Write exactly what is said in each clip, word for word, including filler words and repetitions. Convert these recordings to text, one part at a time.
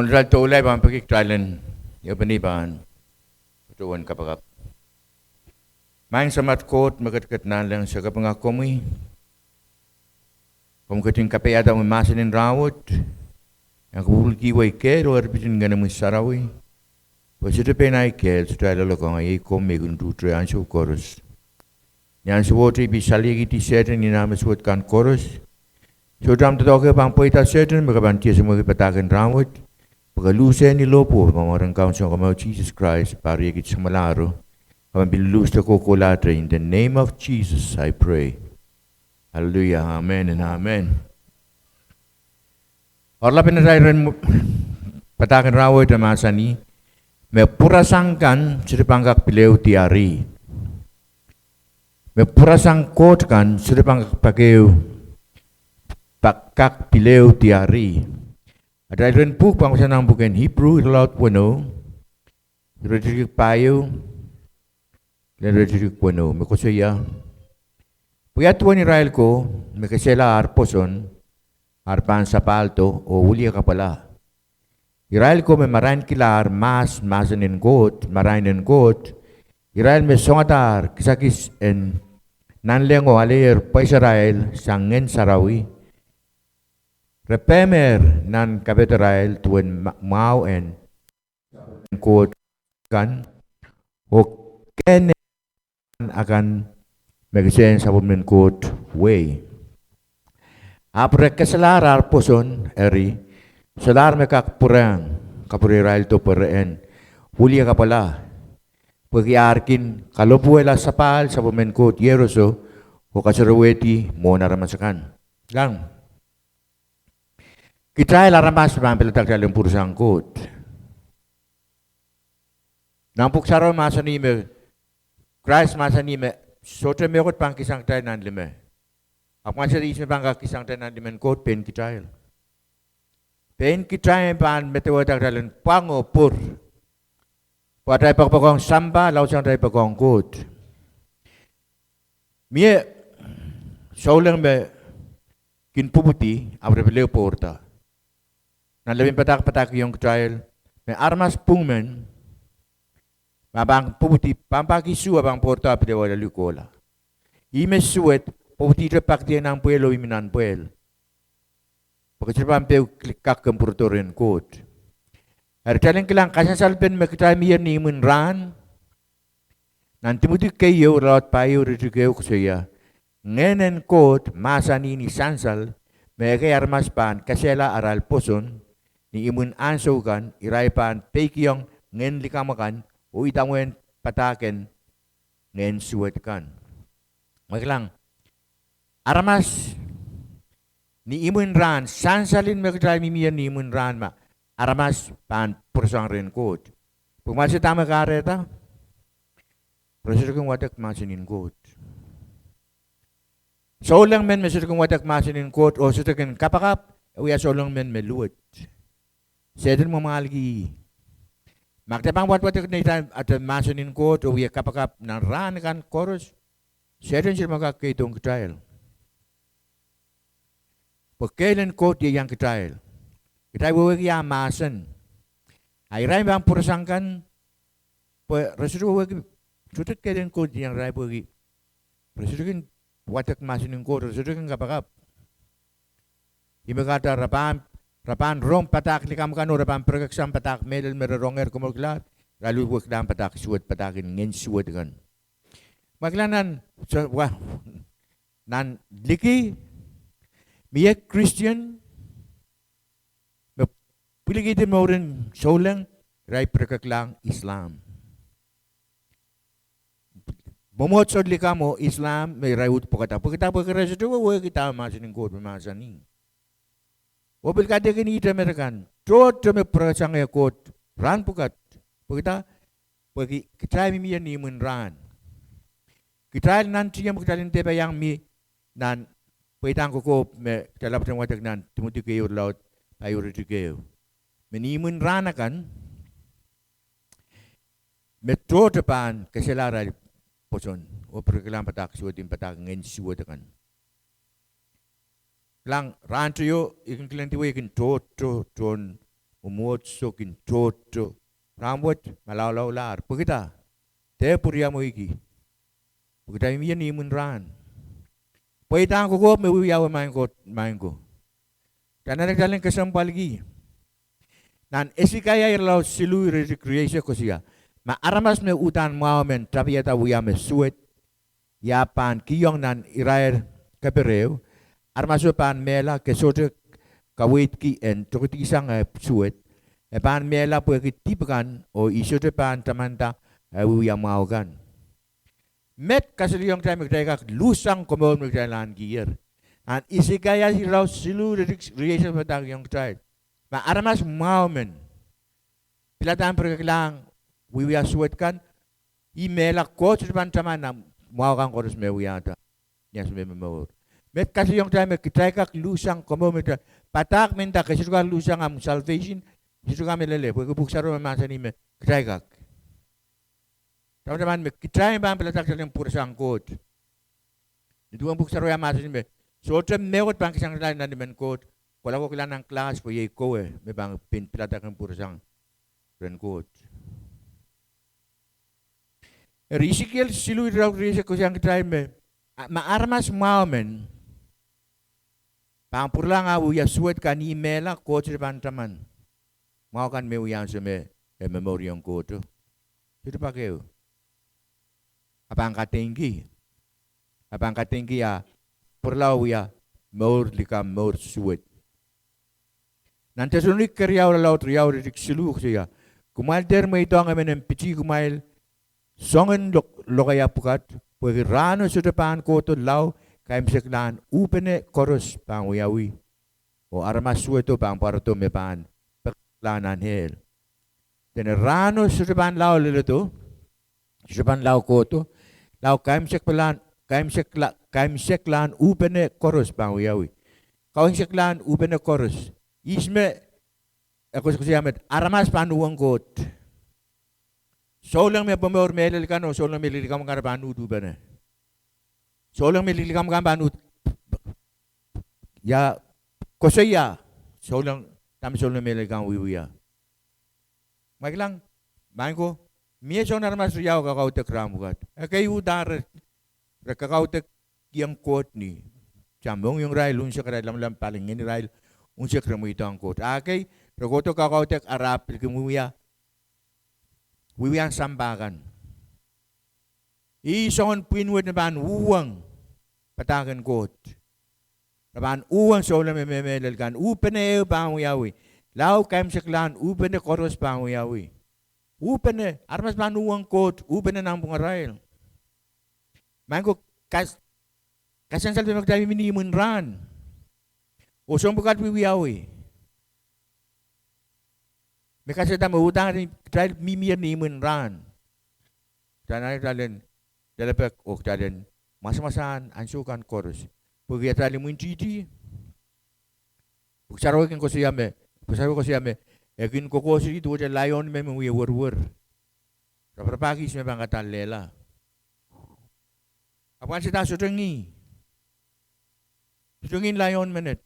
Mwohn atail doula, I pahn peki kitail en, epene pahn, patohwan kapakap. Maing Samat Koht me ketiket nanleng, se kapinga komwi. Komw ketin kapaiada omwi mahsen en rahnwet, en kupwurki wei kehl oh eripit en Ngehnomwi Sarawi, pwe sohte pein ahi kehl, sohte ahi loalokong, iei komw me kin tuhtre ansou koaros. Ni ansouohte I pil saliekidi Sehdan oh nah me suwed kan koaros. Sohte ahmw doadoahk pahn pweida Sehdan, me ke pahn tiesemwehki padahk en rahnwet, pwe ke luhse ni lohpwuo, pwe mwaren Kaun Sounkomour Sises Krais, pahr riekid samwalahro, ke pahn pil luhste kohkohlahte. In the name of Jesus I pray. Hallelujah, amen and amen. Oaralap en atail iren padahk en rahnwet e mahsanih, me pwurasang kan sohte pahn kak pil ehu diar ih. Me pwurasang Koht kan sohte pahn kak pak ehu, pak, kak pil ehu diar ih. Atail iren pwuhk pahn kohsang nan pwuken Ipru irelaud weneu, iretikitik pahieu, len iretikitik weneu, me koasoia, pwe ia duwen irail ko me kesehla ar pwoson, ar pahn sapahldo oh wiliakapwala? Irail ko me marainkilahr mahs, mahsen en Koht, marain en Koht, irail me songadahr kisakis en nanleng oh aleier pwaisarail sang Ngehn Sarawi, re pehmehr nan kapehdarail duwen ma-, mwahu en Koht kan, oh kehn akan me kisehn sapwellimen Koht wehi. Ahpw re keselahr ar pwoson, eri, solahr me kak pwurehng, kapwureiraildo pwe re en wiliakapwala, pwehki ar kin kalohpwuwehla sapahl sapwellimen Koht iehroso, oh kaserewehdi mwohn aramas akan. Kilang. Kitail aramas pahn pilada kitail en pwurasang Koht. Nan Pwuhk Sarawi mahsanih me, Krais mahsanih me, sohte mehkot pahn kihsang kitail nan lime. Ahpw mwahl se ihs me pahn kak kihsang kitail nan limen Koht? Pein kitail. Pein kitail pahn medewehda kitail en pwang oh pwur, pwe atail poakepoakohng sampah laudsang atail poakohng Koht. Mie souleng me kin pwupwudi, ahpw re pil ehu pwourda. Nan lepin padahk padahkihong kitail me aramas pwung men, ma pahn pwupwudi, pahn pahkisuh, a pahn pwourda, pil ehu lel kohla. Ih me suwed, pwupwudihte pakdiong nan pwehl oh ih mi nan pwehl, pwe kitail pahn pehu kak kin pwurodo rehn Koht. Eri kitail en kilang kasansalpen me kitail mihier ni imwin rahn. Nan Timoty keieu, irelaud pahieu, iretikitik ehu koasoia, Ngehn en Koht mahsanih ni sansal me ekei aramas pahn kesehla arail pwoson ni imwin ahnsou kan, irail pahn peikiong ngehn likamw akan oh idawehn padahk en ngehn suwed kan. Mwekilang, aramas ni imwin rahn, sansalin me kitail mihmier ni imwin rahn, ma aramas pahn pwurasang rehn Koht, pwe mwahl se dahme kahrehda? Re sohte kin wadek mahsen en Koht. Souleng men me sohte kin wadek mahsen en Koht oh sohte kin kapakap, e wia souleng men me luwet. Sehdan mwamwahlki ih. Ma kitail pahn wadwadek neitail atail mahsen en Koht oh wia kapakap nan rahn akan koaros, Sehdan sohte pahn kak keidohng kitail, pwe kehl en Koht ieiang kitail. Kitail wehwehki ah mahsen. A irail pahn pwurasang kan, pwe re sohte wehwehki, sohte kehl en Koht ieiang irail pwehki re sohte kin wadek mahsen en Koht, re sohte kin kapakap. Ih me kahrehda re pahn, re pahn rong padahk likamw kan oh re pahn pirekeksang padahk mehlel me re rongehr, komourkilahr, irail wehwehkilang padahk suwed, padahk en ngehn suwed kan. Mwekilang, nan, nan liki, mie Christian me pwilikihdi mouren souleng, irail pirekeklahng Islam. Mwomwohdiso likamw oh Islam me irail uhd pwekada, pwekada pwehki re sohte wehwehki dahme mahsen en Koht me mahsanih. Oh pil kaidehkin ihte met akan, tohto me pwurasang Koht rahn pwukat. Pwekada, pwehki kitail mihmier ni imwin rahn. Kitail nantihong, kitail en dehpa iang mi nan pweidahn kokohp me kitail ahpwtehn wadek nan Timoty keieu, irelaud pahieu, iretikitik ehu, me ni imwin rahn akan, me tohto pahn kesehla arail pwoson oh pirekeklahng padahk suwed, padahk ngehn suwed akan. Kilang, rahnteio I kin kilangdi wei kin tohto tohn oh mwuhd sokin tohto. Rahnwet malaulaulahr. Pwekida? Dehr pwuriamweiki. Pwekida? Mie ni imwin rahn. Pweidahng kokohp me wiewiawi, maing ko, maing ko. Kitail anahne kitail en kesempwalki. Nan Esekaia irelaud siluh, iretikitik rieisek koasoia, ma aramas me uhdahn mwahu men tapihada wia me suwed, I ahpw pahn kihong nan irair keper ehu, aramaso pahn mehla ke sohte kaweidki en tokedihsang eh suwed. E pahn mehla pwehki dihp kan, oh I sohte pahn tamanda eh wiewia mwahu kan. Met kasalehiong kitail me kitail kak luhsang komour me kitail ahnekiehr. Nan Esekaia irelaud siluh, iretikitik rieisek padahkihong kitail, ma aramas mwahu men piladahn pirekeklahng wiewia suwed kan, ih mehla, Koht sohte pahn tamanda mwahu kan koaros me wiahda ni ansou me momour. Met kasalehiong kitail me kitail kak luhsang komour me kitail, padahk menda ke sohte kak luhsang ahmw salvation, sohte kak mehlel, pwehki Pwuhk Sarawi mahsanih me kitail kak. Tamataman me kitail pahn pilada kitail en pwurasang Koht. Ni duwen Pwuhk Sarawi mahsanih me sohte mehkot pahn kisang kitail nan limen Koht, kohla ko kilang nan class pwe iei kowe me pahn pil pilada kin pwurasang rehn Koht. Eri Esekiel siluh, iretikitik rieisek koasoiahng kitail me, ma aramas mwahu men pahn pwuralahng ah wiewia suwed kan, ih mehla, Koht sohte pahn taman mwahu kan me wia ansou me e momouriong Kohto. Sohte pak ehu. A pahn kadeingki, a pahn kadeingki ah pwurala wia mour likamw, mour suwed. Nan Deselonika keriau irelaud riau, iretikitik siluh koasoia, kumwail dehr mweidohng emen en pitih kumwail soangen lokaia pwukat, pwehki rahno sohte pahn kohdo lao kaimwiseklahn uhpene koaros pahn wiawi, oh aramas suwedo pahn pwarodo me pahn peklahn nan ehl. Dene rahno sohte pahn lao leledo, sohte pahn lao kohdo, lao kaimwiseklahn, kaimwiseklahn uhpene koaros pahn wiawi. Kaimwiseklahn uhpene koaros. Ihs me e koasoakoasoia met? Aramas pahn uhwong Koht. Souleng me momour mehlel kan oh souleng me lihlikamw kan pahn uhd uhpene. Souleng me lihlikamw kan pahn uhd, ia, koasoia souleng, dahme souleng mehlel kan wiewia. Ma kilang, maing ko, mie soangen aramas riau kakaudek rahn pwukat. Ekei uhdahn re, re kakaudek ieng Koht ni, sang mohngiong irail unsek, arail lamalam pali ngehn irail unsek, re mweidohng Koht. Ah ekei, re kohdo kakaudek ara pil kin wiewia, wiewia sampah kan. Ih soangen pwihn wet me pahn uhwong padahk en Koht. Re pahn uhwong souleng me mehlel kan. Uhpene ehu pahn wiawi. Lao kaimwiseklahn uhpene koaros pahn wiawi. Uhpene, aramas pahn uhwong Koht uhpene nanpwungarail. Maing ko, kas, kasansal me kitail mihmi ni imwin rahn, oh soahng pwukat wiewiawi, me kaseda me uhdahn kitail mihmier ni imwin rahn, kitail anahne kitail en lelepek oh kitail en mwasamwasahn ansou kan koaros, pwehki atail imwintihti. Pwuhk Sarawi kin koasoia me, Pwuhk Sarawi koasoia me e kin kokohseli duwehte laion me, me wie weriwer, raparapahki ihs me pahn kadallehla. Ahpw ansou da sohte ngih, sohte ngihn laion menet.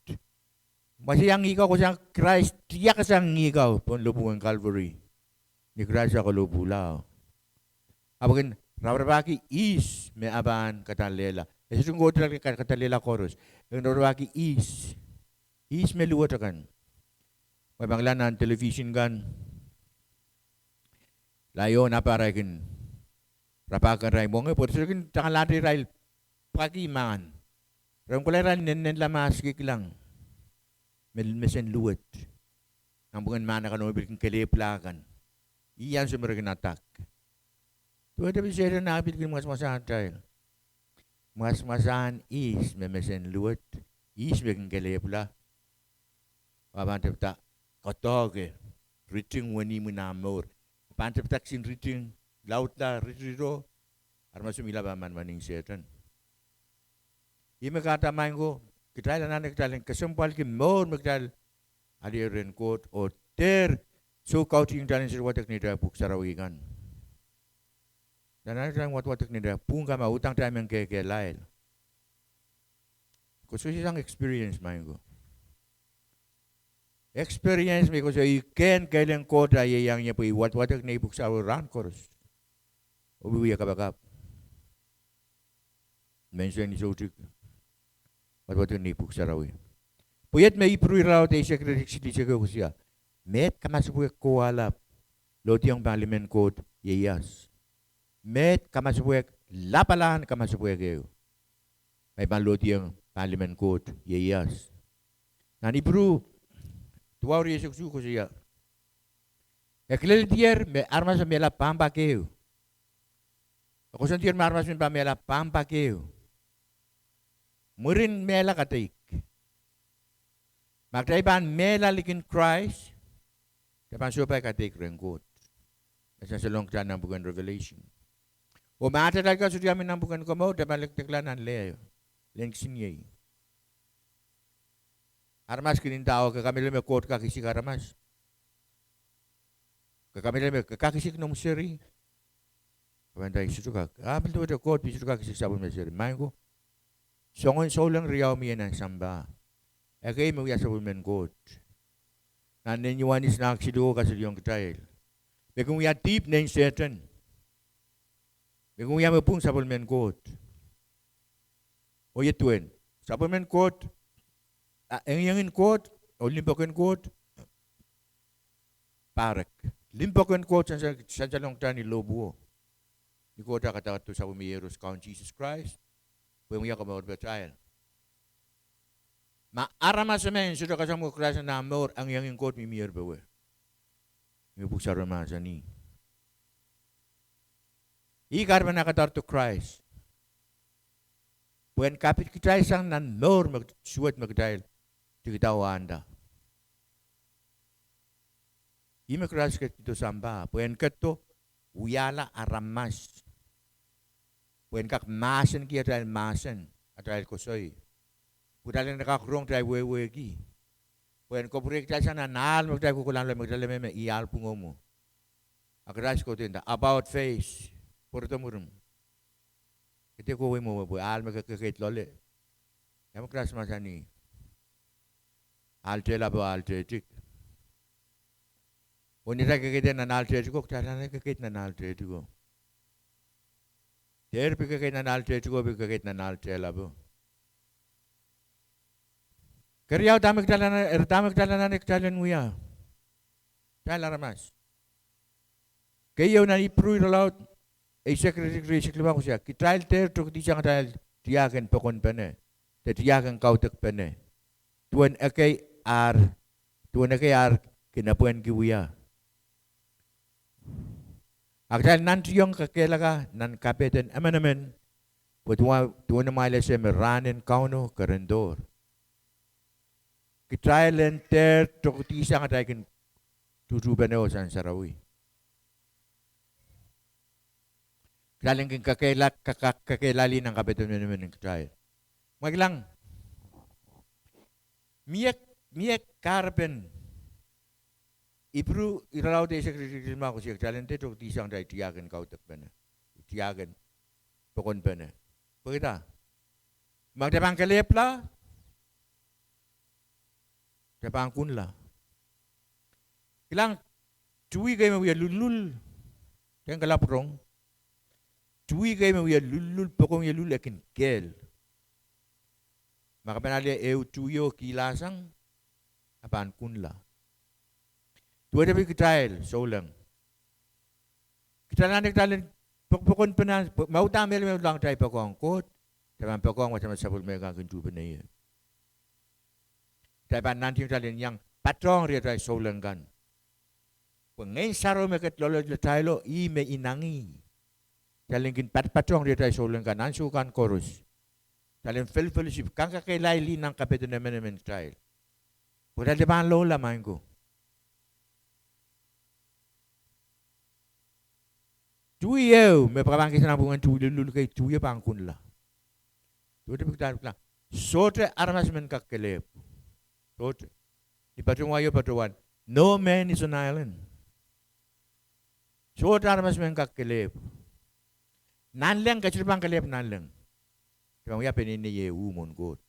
Mwaseiang ngih kau, koasoiang Krais tiakesang ngih kau pohn lohpwu en Calvary, ni Krais a kalohpwuhla, ahpw e kin raparapahki ihs me e pahn kadallehla. E sohte kin kohdi kadallehla koaros. E kin raparapahki ihs, ihs me luwet akan. Mwein pahn kilang nan television kan, laion, ahpw arail kin rapahki irail mwenge pwe re sohte kin tangalahte irail pwakih mahn. Re kohla irail nennenla mahs ki kilang me, mesen luwet. Nanpwungen mahn akan oh pil kin kelehpwla kan. Ih ansou me re kin adak. Duwehte pil Sehdan ah pil kin mwasamwasahn atail, mwasamwasahn ihs me mesen luwet, ihs me kin kelehpwla. A pahn tepda koadoahke riting wenihmw en ah mour. A pahn tepda kisin riting, laudla, ritirito, aramaso mihla pahn manaman ong Sehdan. Ih me kahrehda, maing ko, kitail anahne kitail en kesempwalki mour me kitail alehdi rehn Koht oh dehr soukautihong kitail en sohte wadek neitail pwuhk sarawi kan. Anahne kitail en wadwadek neitail pwuhk kan ma udahn kitail men kekehlail. Koasoakoasoiasang experience, maing ko. Experience me koasoia I kehn kehl en Koht a ieiang ie pwe I wadwadek nei pwuhk sarawi rahn koaros. Oh wie kapakap. Menseng ni soutik wadwadek nei pwuhk sarawi. Pwe iet me Ipru irelaud eisek iretikitik silihsek ehu koasoia: Met kamasepwehk kowahlap lohdiong pahn limen Koht ieias. Met kamasepwehk, lapalahn kamasepwehk ehu, me pahn lohdiong pahn limen Koht ieias. Nan Ipru duwau rieisek isuh koasoia: E kileldier me aramas mehla pahmpak ehu. E koasoandier me aramas men pahn mehla pahmpak ehu. Mwurin mehla kadeik. Ma kitail pahn mehla likin Krais, kitail pahn sohpai kadeik rehn Koht. E sansalohng kitail nan pwuken Revelation. Oh ma atail kak sohte mih nan pwuken komour, kitail pahn lekdekla nan leh, lehn kisiniei. Aramas kin ndahte, ke kamehlele me Koht kak isik aramas? Ke kamehlele me ke kak isik noumw seri? Ke pahn nda I sohte kak. Ah, pil duwehte Koht pil sohte kak isik sapwellime seri. Maing ko, soangen souleng riau mie nan sampah. Ekei me wia sapwellimen Koht. Nan nein Ioanes nahk siluh kasalehiong kitail, me kin wia dihp nein Sehdan, me kin wia me pwung sapwellimen Koht. Oh iet duwen: sapwellimen Koht, a, engiengen Koht, oh limpoak en Koht pahrek. Limpoak en Koht sansalong kitail ni lohpwuo. Ni Koht a kadarodo sapwellime iehros Kaun Sises Krais pwe en wia komourpatail. Ma aramas emen sohte kasamwo Krais nan ah mour, engiengen Koht mihmier powe. Ih me pwuhk sarawi mahsanih. Ih kahrepen ah kadarodo Krais pwe en kapit kitail sang nan mour me suwed me kitail tikida oh ahnda. Ih me Krais ketido sampah pwe en ketido wiahla aramas, pwe en kak mahsenki atail mahsen, atail koasoi, pwe kitail en kak rong atail wehwehki, pwe en kapwurehiong kitail sang nan ahl me kitail kohkohlahng loale, me kitail mehmeh, ih ahl pwungo mwo. A Krais kohdo nda about face, pwurodo mwurin. Ke dehr kohwei mwowe pwe ahl me ke kekeid loale. Ia me Krais mahsanih? Ahl tehlapo, ahl tehtik. Oh ni atail kekeid nan ahl tehtiko, kitail anahne kekeid nan ahl tehtiko. Dehr pil kekeid nan ahl tehtiko, pil kekeid nan ahl tehlapo. Keriau, dahme kitail anahne, eri dahme kitail anahne kitail en wia, kitail aramas? Keieu, nan Ipru irelaud eisek, iretikitik rieisek limau koasoia: Kitail dehr tokidihsang atail tiahk en pokonpene, de tiahk en kaudekpene, duwen ekei ar, duwen ekei ar kin epwehnki wia. A kitail nantiong kakehlaka nan kapehden emenemen, pwe duwen, duwen amwail ese me rahn en Kauno kerendohr. Kitail en dehr tokidihsang atail kin tuhtuhpene oh sang sarawi. Kitail en kin kakehlaka, kak, kakehlailih nan kapehden emenemen en kitail. Ma kilang, mie, mie kahrepen Ipru irelaud eisek, iretikitik limau koasoia kitail en dehr tokidihsang atail tiahk en kaudekpene, tiahk en pokonpene. Pwehki dah? Ma kitail pahn kelehpwla, kitail pahn kunla. Kilang, tuwi kei me wie lullul, ken kalapw rong, tuwi kei me wie lullul, pokon wie lullul, e kin kehl. Ma ke pahn ale ehu tuwio kihlasang, e pahn kunla. Duwehte pil kitail souleng. Kitail anahne kitail en pok, pokonpene, ma uhdahn mehlel me uhdahn kitail poakohng Koht, kitail pahn poakohng wasa me sapwellime kan kin tuhpene ie. Kitail pahn nantiong kitail en iang patohng riatail souleng kan. Pwe Ngehn Sarawi me ket loaloitlatailo, ih me inangih kitail en kin pat, patohng riatail souleng kan ansou kan koaros. Kitail en felfelisip, kak kakehlailih nan kapehden emenemen kitail. Pwe kitail de pahn lohla, maing ko. Tuwi ehu me pahn kihsang nan pwungen tuwi lullul kei, tuwio pahn kunla. Duwehte pil kitail kilang, sohte aramas men kak kelehpw. Sohte. Ni patohwan, patohwan, no man is an island. Sohte aramas men kak kelehpw. Nanleng, ke sohte pahn kelehpw nanleng. Ke pahn wia peneinei eh uh mwohn Koht.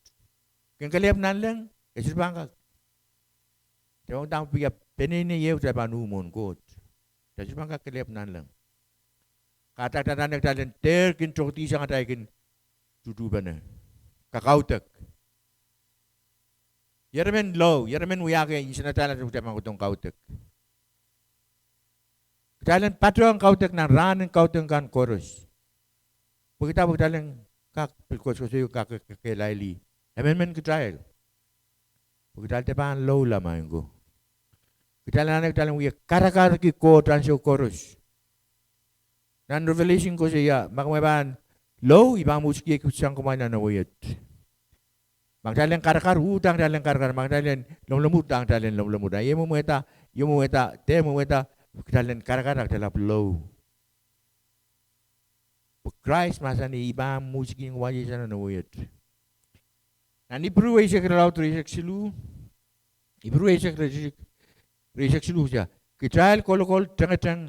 Ken kelehpw nanleng, ke sohte pahn kak. Kitail pahn wia peneinei ehu, kitail pahn uh mwohn Koht. Kitail sohte pahn kak kelehpw nanleng. Kahrehda kitail anahne kitail en dehr kin tokedihsang atail kin tuhduhpene, kakaudok. Ieremen lou, ieremen wiahki insenatail, atail pahn kohdohng kaudok. Kitail en patohng kaudok nan rahn en kaudok kan koaros. Pwehki dah? Pwe kitail en kak pil koasoakoasoi, kak kehlailih, emenemen kitail. Pwe kitail de pahn loula, maing ko. Kitail anahne kitail en wie karakarki Koht ansou koaros. Nan Revelation koasoia, ma kumwail pahn lou, I pahn mwudikiong kihsang kumwail nan wei et. Ma kitail en karakar, uhdahn kitail en karakar. Ma kitail en lomwlomwur, uhdahn kitail en lomwlomwur. Ie mwomwehda, ie mwomwehda, dehr mwomwehda, kitail en karakar, kitail ahpw lou. Pwe Krais mahsanih, I pahn mwudikiong kumwail sang nan wei et. Nan Ipru eisek irelaud rieisek siluh, Ipru eisek rieisek siluh, kitail kolokol tengeteng,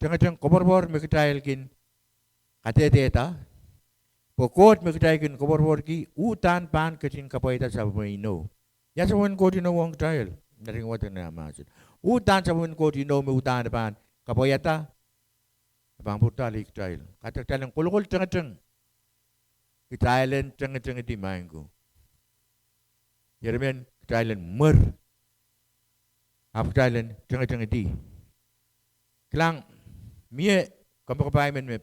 tengeteng koapworopwor me kitail kin kadehdehda, pwe Koht me kitail kin koapworopworki uhdahn pahn ketin kapwaiada sapwellime inou. Ia sapwellimen Koht inou ong kitail? Uhdahn sapwellimen Koht inou me uhdahn e pahn kapwaiada, e pahn pwurda alehdi kitail. Kahrehda kitail en kolokol tengeteng, kitail en tengetengedi, maing ko. Ieremen kitail en mwer, ahpw kitail en tengetengedi. Kilang, mie kompoakepahi men me,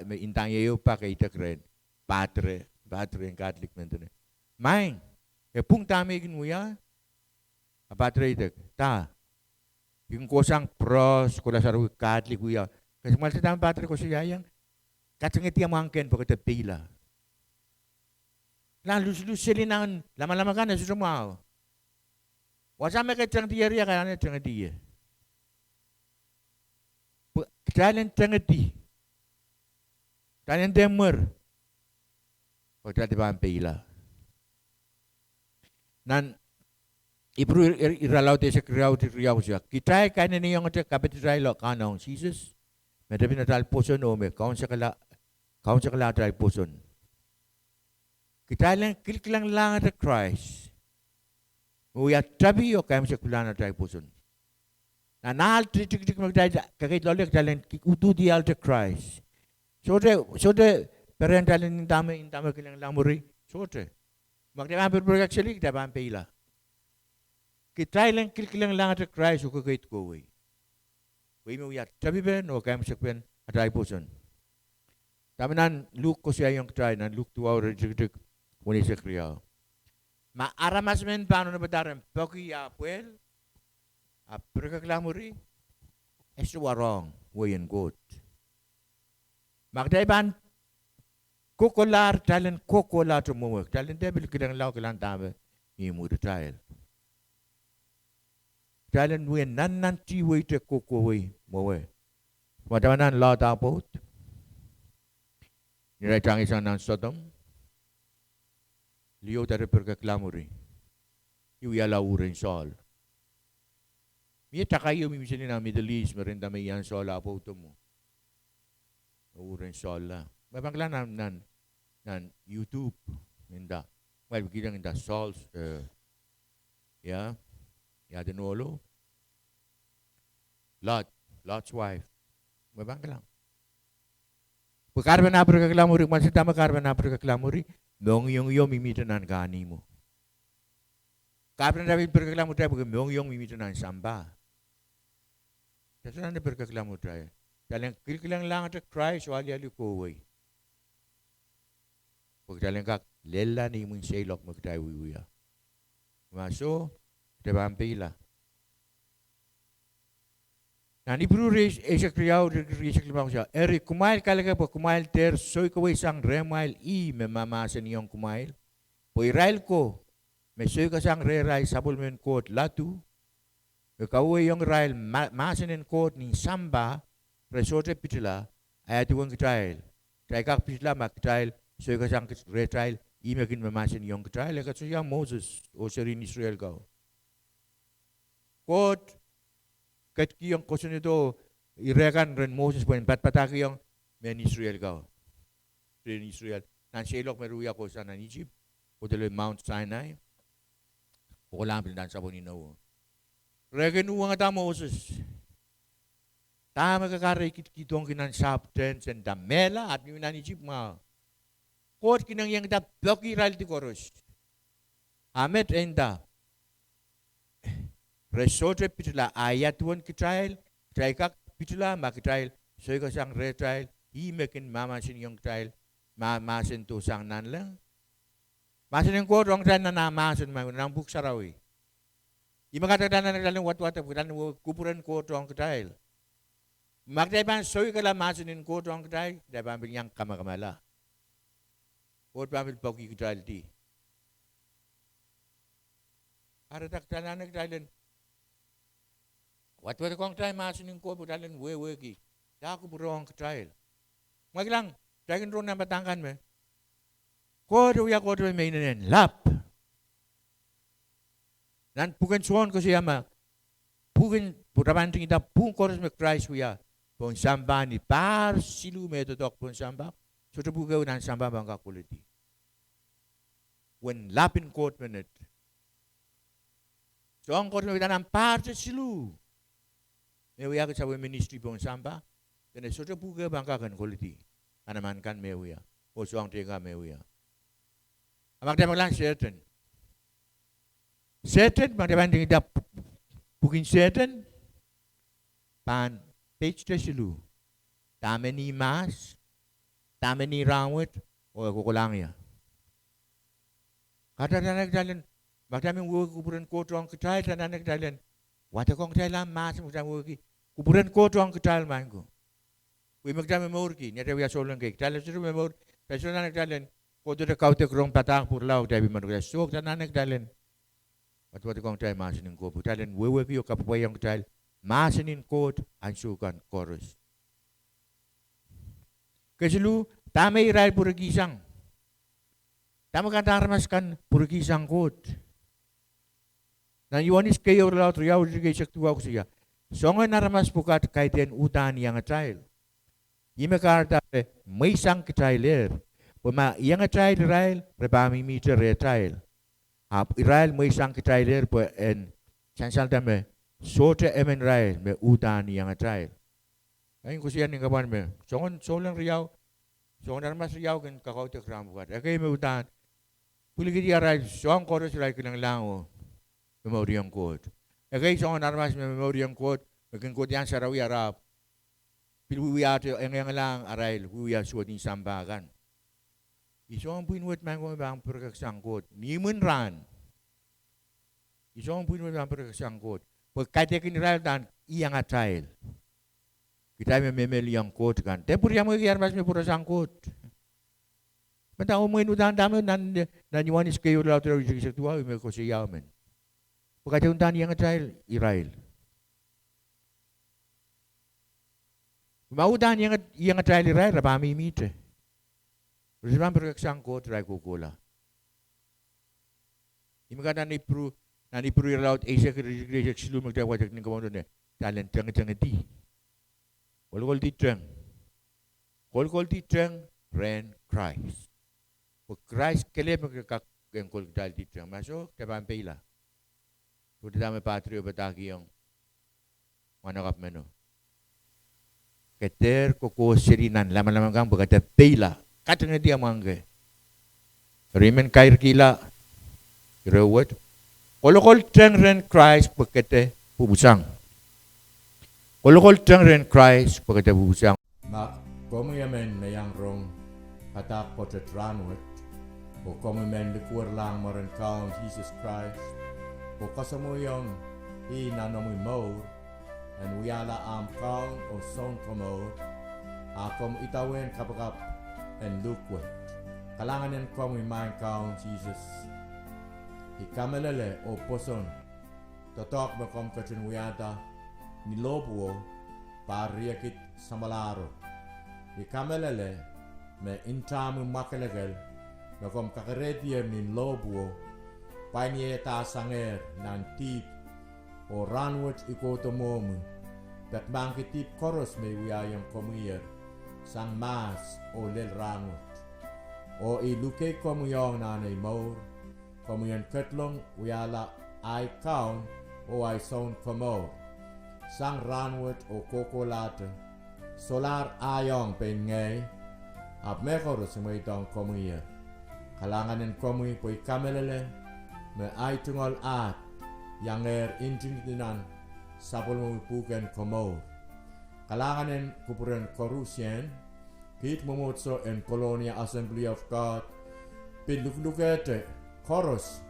me ndahng ie ehu pak e idek rehn padre, padre en Catholic men dene, maing, e pwung dahme I kin wia? A padre idek, dah? I kin kohsang pros, kohla sarawi Catholic wia. Kumwail kak dahme padre koasoiaiong? Katengedi amwail kehn pwe ke de peila. Kilang, luslus seli nan lamalam akan e sohte mwahu. Wasa me ke tengedi eri, a ke anahne tengedi ie. Pwe kitail en tengedi, kitail en dehr mwer, pwe kitail de pahn peila. Nan Ipru iralaud eisek riau, riau koasoia, kitail kaineneiongete kapitatail kan ong Sises, me tepin atail pwoson oh me kaunsekala, kaunsekala atail pwoson. Kitail en kilkilenglahngete Krais me wia tapi oh kaimwiseklahn atail pwoson. Nan ahl tikitik me kitail kekeid loale, kitail en ududialte Krais. Sohte, sohte perehn kitail en ndahme, ndahme kilenglahng mwuri, sohte. Ma kitail pahn pirpirkek seli, kitail pahn peila. Kitail en kilkilenglahngete Krais oh kekeid kohwei, pwe ih me wia tapipen oh kaimwisekpen atail pwoson. Dahme nan Luk koasoiaiong kitail, nan Luk duwau, iretikitik weneisek riau? Ma aramas men pahn onopadahr en poaki ah pwehl, ahpw pirekeklahng mwuri, e sohte warohng wehin Koht. Ma kitail pahn kohkohlahr, kitail en kohkohlahte mwowe, kitail en dehr pil kilenglahng, kilang dahme mie mwuritail. Kitail en wie nannantihweite kohkohwei mwowe. Ma dahme nan Lot ah pwoud, ni irail tangihsang nan Sodom, liho de re pirekeklahng mwuri, e wiahla uhr en soahl. Mie takai ehu mihmi seli nan Middle East me re nda me ian soahl ah pwoudo mwo, uhr en soahl la. Ma pahn kilang nan, nan, nan YouTube, nda, well, kihda nda soahl, eh, ia, ia de nohlo, Lot, Lot's wife. Ma pahn kilang. Pwe kahrepen ah pirekeklahng mwuri, ma se dahme kahrepen ah pirekeklahng mwuri, mohngiong ieu mihmihte nan kahnihmwo. Kahrepen ah pirekeklahng mwuri, pwe mohngiong mihmihte nan sampah. Kitail anahne pirekeklahng mwuri, kitail en kilkilenglahngete Krais oh alialu kohwei, pwe kitail en kak lella ni imwin seiloak me kitail wiewia. Ma soh, kitail pahn peila. Nan Ipru eisek riau, riesek limau koasoia, eri kumwail kaleke pwe kumwail dehr soikawei sang rehmwail ih me mahmahsenihong kumwail, pwe irail ko me soikasang rehrail sapwellimen Koht ladu, me kawehwehiong irail ma-, mahsen en Koht nin sampah, re sohte pitila, a ia duwen kitail? Kitail kak pitila ma kitail soikasang rehtail ih me kin mahmahsenihong kitail? E koasoia Moses oh serien Israel ko. Koht ketikihong kosonnedo irehkan rehn Moses pwehn padapadahkihong mehn Israel ko. Serien Israel, nan seiloak me re wia kohsang nan Isip, kohdo lel Mount Sinai, kohlahng pil nan sapwen inowo. Re kin uhwongada Moses. Dahme ke kahrehda I kihdohngki nan sahpw tehn, se nda mehla, ahpw ni nan Isip mwahu. Koht kin iang kin nda poaki irail di koaros. A met e nda, re sohte pitila, a ia duwen kitail, kitail kak pitila ma kitail soikasang rehtail, ih me kin mahmahsanihong kitail, ma, mahsen dohsang nanleng. Mahsen en Koht ong kitail nan ah mahsen, ma nan Pwuhk Sarawi. Ih me kahrehda kitail anahne kitail en wadawad, kitail en wehwehki kupwuren Koht ong kitail. Ma kitail pahn soikala mahsen en Koht ong kitail, kitail pahn pil iang kamakamala. Koht pahn pil poaki kitail di. Kahrehda kitail anahne kitail en wadwadekohng kitail mahsen en Koht pwe kitail en wehwehki dah kupwure ong kitail. Ma kilang, kitail kin rong nan padahk kan me Koht wia Koht me inenen lap. Nan pwuken Sohn koasoia me pwuken, pwe re pahn ntingihda pwuhng koaros me Krais wia pohn sampah ni pahr siluh me e doadoahk pohn sampah, sohte pwuhk ehu nan sampah pahn kak koledi. Uwen lap en Koht menet. Soahng koaros me wia nan pahr siluh me wiahki sapwellime ministry pohn sampah, dene sohte pwuhk ehu pahn kak en koledi. Manaman kan me wia, oh soahng teikan me wia. A ma kitail pahn kilang Sehdan. Sehdan, ma kitail pahn ntingihda pwukin Sehdan, pahn page te siluh. Dahme ni mahs, dahme ni rahnwet, oh e kohkohlahng ie. Kahrehda anahne kitail en, ma kitail men wehwehki kupwuren Koht ong kitail, anahne kitail en wadekohng kitail ah mahs, ma kitail wehwehki kupwuren Koht ong kitail, maing ko. Pwe ih me kitail momourki, ni atail wia souleng kei, kitail sohte momour, kitail sohte anahne kitail en kohdohte kaudok rong padahk pwurala oh kitail pil men kitail soh, kitail anahne kitail en wadwadekohng kitail mahsen en Koht, kitail en wehwehki oh kapwaiong kitail mahsen en Koht ansou kan koaros. Kesiluh, dahme irail pwurkihsang. Dahme kahrehda aramas kan pwurkihsang Koht. Nan Iohanes keieu, irelaud riau, iretikitik eisek duwau koasoia, soangen aramas pwukat kaidehn uhdahn iangatail. Ih me kahrehda re mweisang kitailehr. Pwe ma iangatail irail, re pahn mihmihte rehtail. Ahpw irail mweisang kitailehr pwe en sansalda me sohte emen irail me uhdahn iangatail. Ahi koasoia ni kapwan me soangen souleng riau, soangen aramas riau kin kakaudok rahn pwukat. Ekei me uhdahn pwilikihdi arail soahng koaros, irail kilenglahng oh momouriong Koht. Ekei soangen aramas me momouriong Koht, me kin kohdiahng sarawi, ahpw pil wiewiahte engienglahng arail wiewia suwed en sampah kan. Ih soangen pwihn wet, maing ko, me pahn pwurekeksang Koht ni imwin rahn. Ih soangen pwihn wet me pahn pwurekeksang Koht, pwe kaidehkin irail uhdahn iangatail. Kitail me mehlel iang Koht kan, de pwuriamweiki aramas me pwurasang Koht. Mendahte mwein uhdahn dahme nan, nan Iohanes keieu, irelaud riau, iretikitik eisek duwau, ih me koasoia men, pwe kaidehkin uhdahn iangatail irail. Ma uhdahn iang, iangatail irail, re pahn mihmihte. Re sohte pahn pwurekeksang Koht, irail kohkohla. Ih me kahrehda nan Ipru, nan Ipru irelaud eisek, iretikitik eisek siluh me kitail wadek ni komourla, kitail en tengetengedi. Kolkoldi teng. Kolkoldi teng rehn Krais. Pwe Krais kelehpw me kak en kolkitaildi teng. Ma soh, kitail pahn peila. Sohte dahme padre o padahkihong mwahnakapw meno. Ke dehr kokohseli nan lamalam akan pwe ke dehr peila. Katengehdi mwahngke. Eri I men kairkihla ire wet. Kolokol teng rehn Krais pwe ke dehr pwupwusang. Kolokol teng rehn Krais pwe ke dehr pwupwusang. Ma komwi emen me iang rong padahk pwoatet rahnwet, oh komwi men likwerlahng mwaren Kaun Sises Krais, oh kasamwoiong ih nan omwi mour, en wiahla ahmw Kaun oh Sounkomour, a komw idawehn kapakap en luhk wet. Kalahngan en komwi, maing Kaun Sises. I kamehlele oh pwoson doadoahk me komw ketin wiahda ni lohpwuo, pahr riekid samwalahro. I kamehlele me ntahmwi mwakelekel me komw kakerehdier ni lohpwuo, pwain ie dahsangehr nan dihp, oh rahnwet I kohdo mwohmwi, peki mahkki dihp koaros me I wiahiong komwiher, sang mahs oh lel rahnwet. Oh I luke komwi ong nan ei mour, komwi en ketlong wiahla ahi Kaun oh ahi Sounkomour. Sang rahnwet oh kohkohlahte, solahr ahiong pein ngehi, ahpw mehkoaros I mweidohng komwi. Kalahngan en komwi pwe I kamehlele me ahi tungoal ahd iangehr ntingdi nan sapwellimomwi pwuhken komour. Kalahngan en kupwuren koarusie, kiht mwomwohdiso en Colonia Assembly of God pil luhlukehte koaros,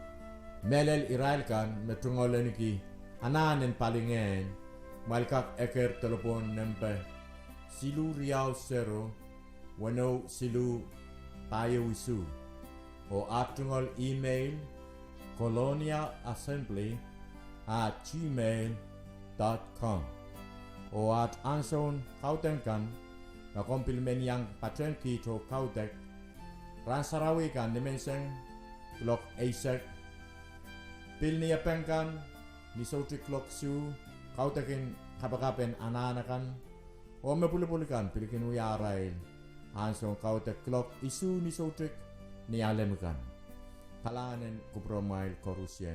mehlel irail kan me tungoal ahneki anahn en palingehn, kumwail kak eker delepwohn nempe siluh riau sero, weneu siluh, pahieu isuh, oh aht tungoal email, colonia assembly at gmail dot com. Oh aht ansoun kaudok kan, ma komw pil men iang patehng kiht oh kaudok, rahn sarawi kan nimenseng kuloak eisek, pil niepeng kan ni soutik kuloak isuh, kaudokin kapakap en anahn akan, oh me pwulopwul kan pil kin wia arail ansoun kaudok kuloak isuh ni soutik Nialem kan. Kalahngan en kupwuromwail koarusie.